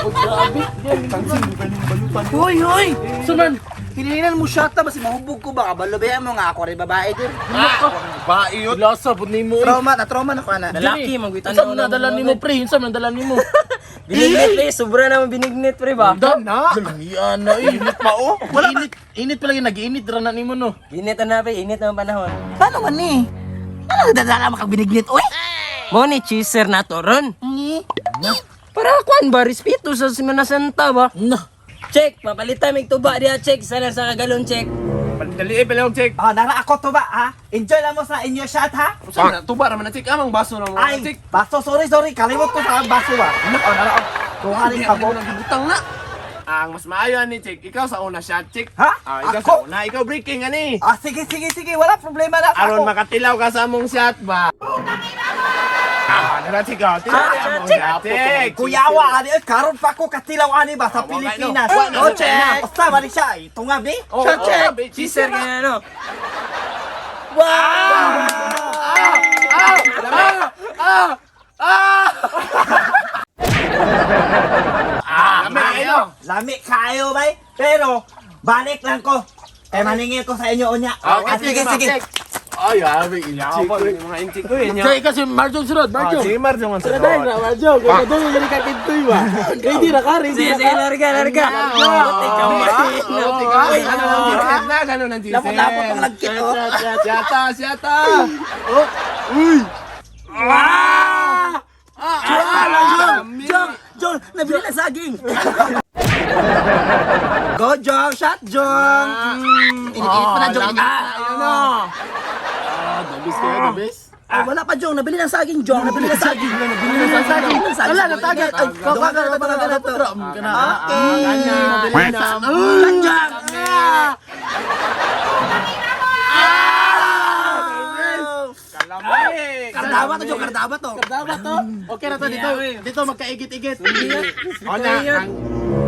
Grabe. Hoy, hoy! Suman, hinihinan mo siya ta, basi mahubog ko ba? Kabalo ba mo nga ako rin babae din. Bae yun. Lasa pud nimo. eh. Trauma, na trauma na ko ana. Lalaki, magwitan Unsa man nadala nimo pre? Unsa man nadala nimo? Binignit pre, sobra naman binignit pre ba? Dan na. Iyan na eh. Init pa oh. Wala init, init pa lagi nag-init ra na nimo no. Init na pre, init na ang panahon. Paano man ni? Ano dadala mo kag binignit, oy? Mo ni cheeser na to ron. Ni. Para kuan ba, respeto sa Semana Santa ba? Na. Check, mapalitan mig tuba diha check, isa lang sa kagalon check. Dali eh, pala yung check. Ah, nara ako to ba, ha? Enjoy lang mo sa inyo shot, ha? Usa na tuba ra man na check. Amang baso ra mo na Ay, check. baso, sorry, sorry. Kalimot ko sa baso ba? Oh, nara ako. Kuha rin Hindi ako. ako nang gibutang na. Ang mas maayo ani check, ikaw sa una shot check. Ha? Ah, ikaw Ako? sa una, ikaw breaking ani. Ah, sige, sige, sige. Wala problema na Aron ako. makatilaw ka sa among shot ba? Ah, nara check ah. Tilaw among shot check. Kuyawa, ani, eh, karon pa ko katilaw ani ba sa Ah, wala, Pilipinas. no. Wala, Oh, no. check. Basta, balik siya. Itungab ni. Oh, Shot, oh, check. Cheeser kaya no. Ah, lami kayo. Lami kayo, bay. Pero, balik lang ko. Kaya maningil ko sa inyo unya. Okay, Ah, sige, sige. Ay, grabe inchik. Mga inchik ko eh. Kay kasi Marjong sunod, Ah, Marjong. sige Marjong ang sunod. Dai na Marjong, kung kadto mo ka kintoy ba. Ready ra ka, ready Sige, ra sige, ka. larga, larga. Ikaw Ay, ano nang gising na, ano nang gising. Lapot-lapot ang lagkit, oh. Siyata, siyata. Jong, Jong, nabili na saging. Go, Jong. Shot, Jong. Init-init pa na, Jong. Ayun na. Ah, the best kayo, the best. Ah, wala pa, Jong. Nabili ng saging, Jong. Nabili ng saging. Nabili ng saging. Wala na tagad. Ay, Duha ka na, duha ka na to. Kana. Okay. Nabili na. Shot, Jong. Kardaba to, Jong. Kardaba to. Dapat to. Okay na to dito. Dito magkaigit-igit. O na, ang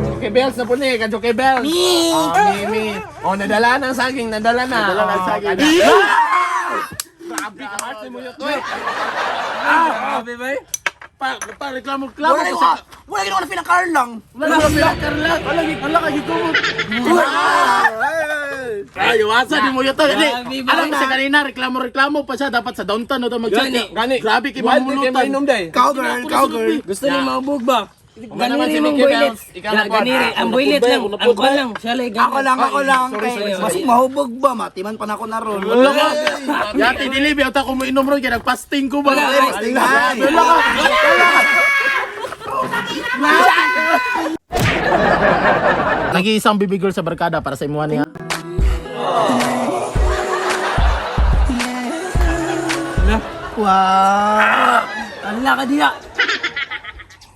Jockey Bells na po ni, ka Jockey Bells. Mi! Oh, mi, mi. O, nadala na ang saging, nadala na. Nadala na ang saging. Grabe ka, Martin mo yun. Uy, Grabe ba? Pa, pa reklamo, reklamo Wala ko na sa. wala ginawa na pinakar lang. Wala ka pinakarla. Wala wala ka gikumot. Ay, iwasan ni mo yun to. Hindi, Grabe ba? alam mo sa kanina, reklamo-reklamo pa siya. Dapat sa downtown no, to mag-chat. Gani, gani. Grabe kay Wild kay mamulutan. mainom day. Cowgirl, cowgirl. Gusto ni maubog ba? naman Ganiri si mong Mickey boylet. Mouse. Ikaw na po. Ganiri, ang boylet lang. Ang kuan lang. Siya lang Ako lang, ako lang. Sorry, sorry, sorry. Mas mahubog ba? Matiman pa na ako na ron. Wala ka. Yati, dili, biyata ko mo inom ron. Kaya nagpasting ko ba? Wala, ay. Wala ka. Wala ka. Nag-iisang baby girl sa barkada para sa imuha niya. Wow. Ala ka diya.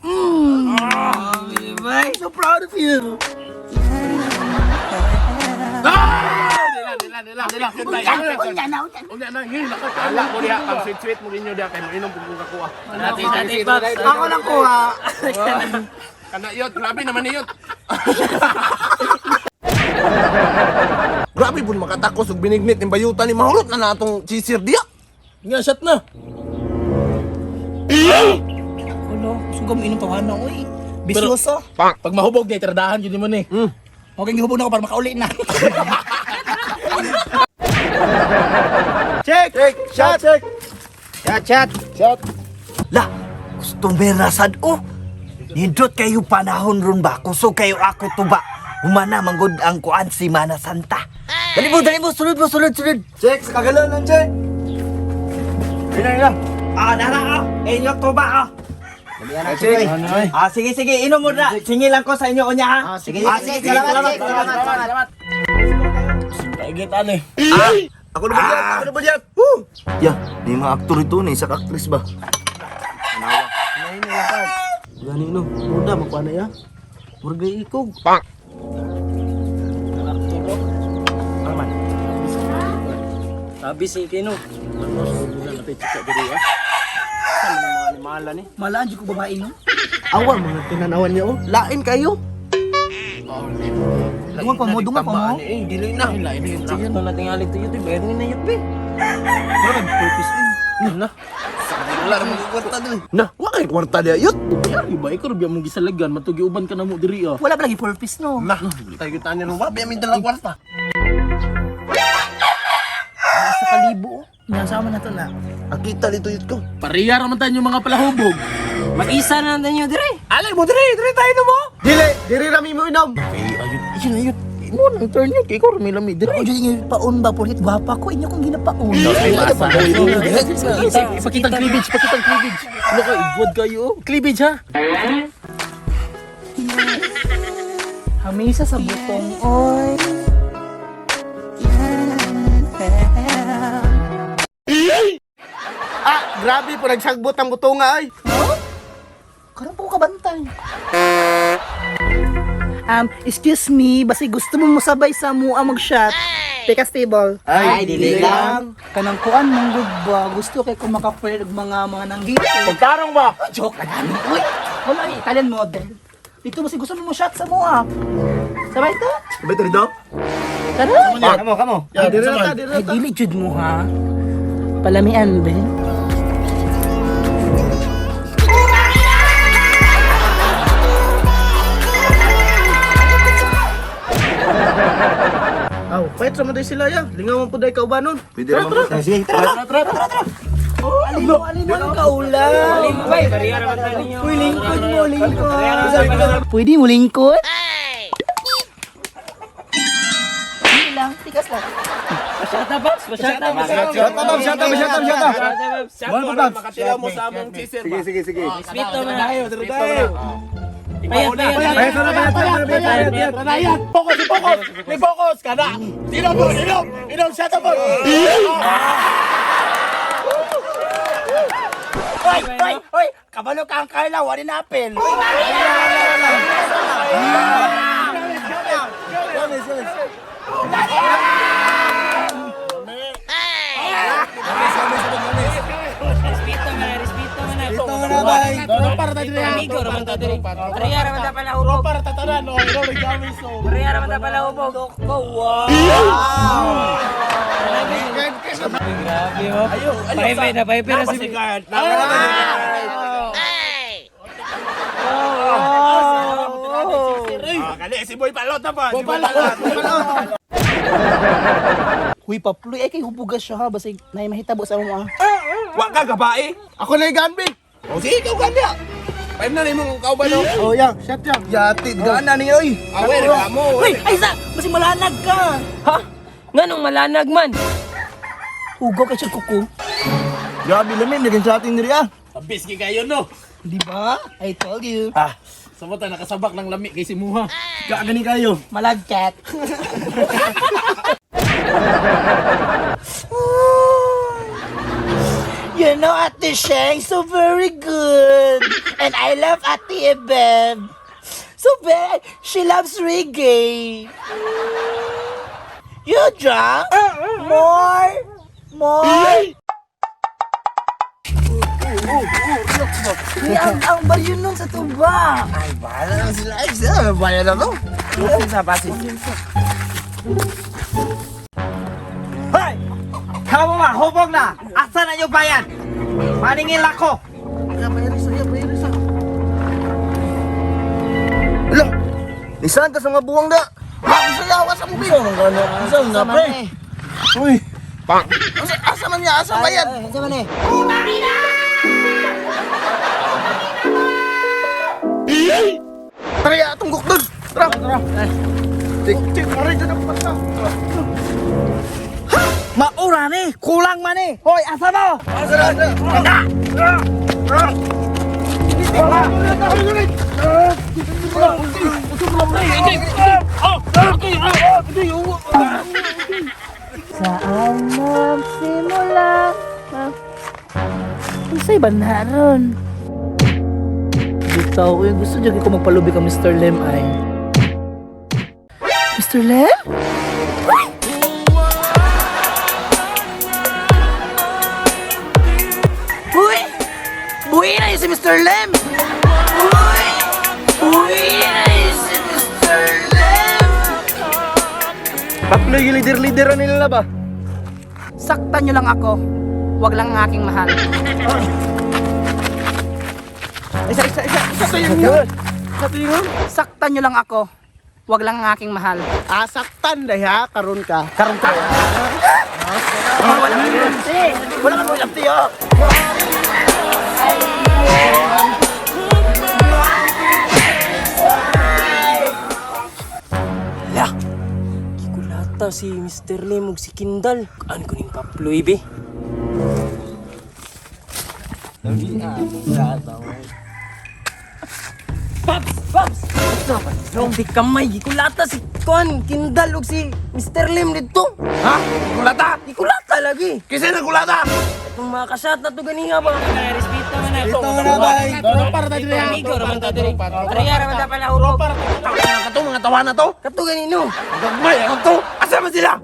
Grabe ba? I'm so proud of you. Nila, nila, nila. Unya na, unya. Unya na, ngayon, naka- Ala ko diha, pag sweet-sweet mo ginyo diha, kay mainom kung kakuha. Dati, dati, Paps. Ako lang kuha. Kana yot, grabe naman ni yot. Grabe pud makatakos og binignit ning bayutan ni mahulot na na atong chisir diya. Nga, shot na. Ulo, sugam inom tawanan oy. Bisyoso. Pag mahubog niya, tiradahan yun mo ni. Okay, gihubog na ako para makauli na. Check! Check! Shot! Check! Shot! Shot! Shot! La, customer na sad oh. Nindot kayo panahon ron ba? Kusog kayo ako to ba? Humana manggod ang kuan si Mana Santa. Dali mo, dali mo, sulod mo, sulod, sulod. Check, sa kagalon lang, check. Yun lang. Ah, nara ah. Inyo to ba ah? Check. Ah, sige, sige, inom mo na. Singi lang ko sa inyo unya ha. Sige, sige, salamat, check. Salamat, salamat. Kaigit ano eh. Ako na ba Ako na ba yan? Woo! Ya, di mga aktor ito ni, isa ka actress ba? Gani no, muda magkuha na ya. Murag na ikog. Sabi si Kino. Malaan jud ko babae no. Awa mga tinanawan niya oh. Lain kayo. Dungan pa mo, dungan pa mo. Eh, dili na. Sakto na tingali to YouTube. Bayad na YouTube. Murag purpose eh. Na. Wala ra mo kwarta dili. Na, wa kay kwarta diya yut. Yari ba ikaw biya mong gisalagan matugi uban ka na mo diri ah. Wala pa lagi purpose no. Na, tayo kita niya wa biya min dalang kwarta. Sa kalibo. Nasama na to na. Ang kita dito yut ko. Pareha ra man tayo mga palahubog. Mag-isa na lang ninyo dire. Alay mo diri, diri tayo no mo. Dili, diri ra mi mo inom. Ay, ayun, ayun, ayun. Imo nang turn yun, kay ikaw may lami diri. Ako dyan yung paon ba? Porkit gwapa ko. Inyo kong ginapaon. Pakitang cleavage, pakitang cleavage. Ano ka, igwad kayo. oh. Cleavage ha? Hamisa sa butong, oy. Ah, grabe po nagsagbot ang butonga ay. Karon po ka bantay. Excuse me, basi gusto mo musabay sa mua mag-shot. Teka stable. Ay, dili lang. Kanang kuan mong good ba? Gusto kay kung maka-flirt og mga nanggit. Pagtarong ba? Joke lang namin. Uy, wala eh, Italian model. Dito basi gusto mo mo shot sa mua. Sabay ta? Sabay ta dito. Tara. Kamo, kamo. Diri ra ta, diri ra Ay, ta. dili jud mo ha. Palamian be. Aw, pwet ra man day sila ya. Lingawan po day kaubanon. Pwede ra man. Sige, tara. Tara, tara, tara. Alino, alino ang kaulan. Alin mo bay, pareha ra man tayo ninyo. Uy, lingkod mo, lingkod. Pwede mo lingkod? Hindi lang, tikas lang. Shut up, Babs. Shut up, Babs. Shut up, shut up, shut up, shut up. Shut up, Babs. Sakto ra makatilaw mo sa among chaser ba. Sige, sige, sige. Respeto man. Tayo, diri tayo. Payat, payat, payat. Bayad na, bayad na, bayad na, bayad na. Ranayan, focus, focus. May focus kada. Inom mo, inom. Inom, shut up. Oy, oy, oy! Kabalo ka ang Carla, wala na apel. Respeto man, respeto man. Ito na, bay. Para tayo diri. Amigo ra man ta diri. Pareha ra man ta palahubog. Para tatanan, no, inom naggamit so. Pareha ra man ta palahubog. Wow. Grabe mo. Paypay na paypay na si Guard. Ah, kali si Boy Palot na pa. Si Boy Palot. Huy, paploy, ay kay hubugas siya ha. Basta na mahitabo sa mga. Wa ka gabae. Ako na yung gambi. O sige, ikaw gambi. Pwede na nimo kung kauban no. Oh, yang, shut yang. Yati, gana ni oy. Awe, reklamo. Uy, ay sa! Basta malanag ka! Ha? Nganong malanag man? Hugaw kay siya kuko. Grabe lamin, naging sa atin diri ah. Abis kay kayo no. Di ba? I told you. Ah, sa ta nakasabak ng lami kay si Muha. Kaagani kayo. Malagkat. You know, Ate Sheng, so very good. And I love Ate Ebeb. So very, she loves reggae. You drunk? More? More? Uy, ang baryo nun sa tuba. Ay, bahala na sila. Ay, sila, bahala na to. Sa pasis. Hoy! Kamo ma, hubog na! Asa na yung bayad? Maningil ako! Ala, nisan ka sa mga buwang da. Ako sa yawa sa mubin. Ano gano? Asa na pre? Uy. Pang. Asa, asa man niya, asa bayad? Ay, asa man eh? Tara, atong gukdod. Tara. Tara. Tik, tik, aray dyan ang pata. Maura ni! Kulang man eh! Hoy, asa mo? Asa na, asa. Saan nagsimula? Unsay ba na ron? Bitaw, uy, gusto dyan ko magpalubi ka Mr. Lim ay. Mr. Lim? Uy! Uy! Buhi na yun si Mr. Lim! Uy! Buhi na yun si Mr. Lim! Paploy yung leader-leader nila ba? Saktan nyo lang ako. Wag lang ang aking mahal. Isa, isa, isa, isa sa yun. Sa yun. Saktan nyo lang ako. Wag lang ang aking mahal. Ah, saktan dahil ha, karon ka. Karon ka. Wala kang ulamti. Wala kang ulamti, oh. La! Gikulata si Mr. Lim ug si Kindal. Ano ko ning paploy be? Paps! Paps! Di kamay, gikulata si Kuan, Kindal ug si Mr. Lim dito. Ha? Kulata? Gikulata lagi. Kasi nagkulata! Itong mga kasyat na to ganiha ba? Respeto man na. Ito na bay. Para tayo diri. Amigo raman ta diri. Pareha raman ta pala hurog. Kato mga tawa na to. Kato ganino. Gagmay ang to. Asa man sila?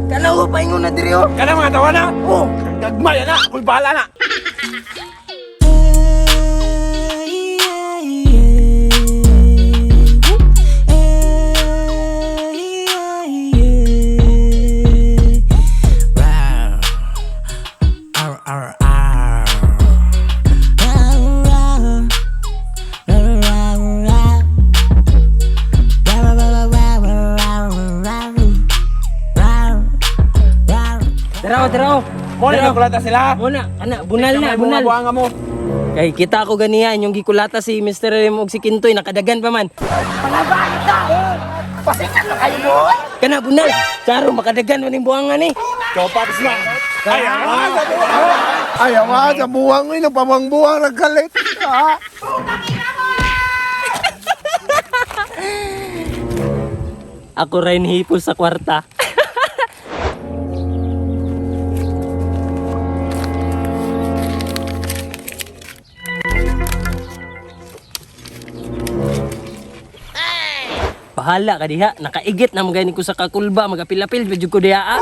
Kanaw paingon na diri oh. Kana mga tawa na. Oh, gagmay na. Ako'y bahala na. Daraw, daraw. Mo na nagkulata sila. Muna, ana, bunal na, bunal. Buanga mo. Kay kita ko ganiyan yung gikulata si Mr. Lim og si Kintoy nakadagan pa man. Pasikat na kayo boy! Kana bunal. Charo makadagan man ning buangan ni. Chopaps na. Ay, ah, sa buwang. Ay, ah, sa buwang yun. Ang pamangbuwang nagkalit. Ah. Ako rin hipo sa kwarta. Bahala ka diha, nakaigit na magani ko sa kakulba, magapil-apil, medyo ko diha ah.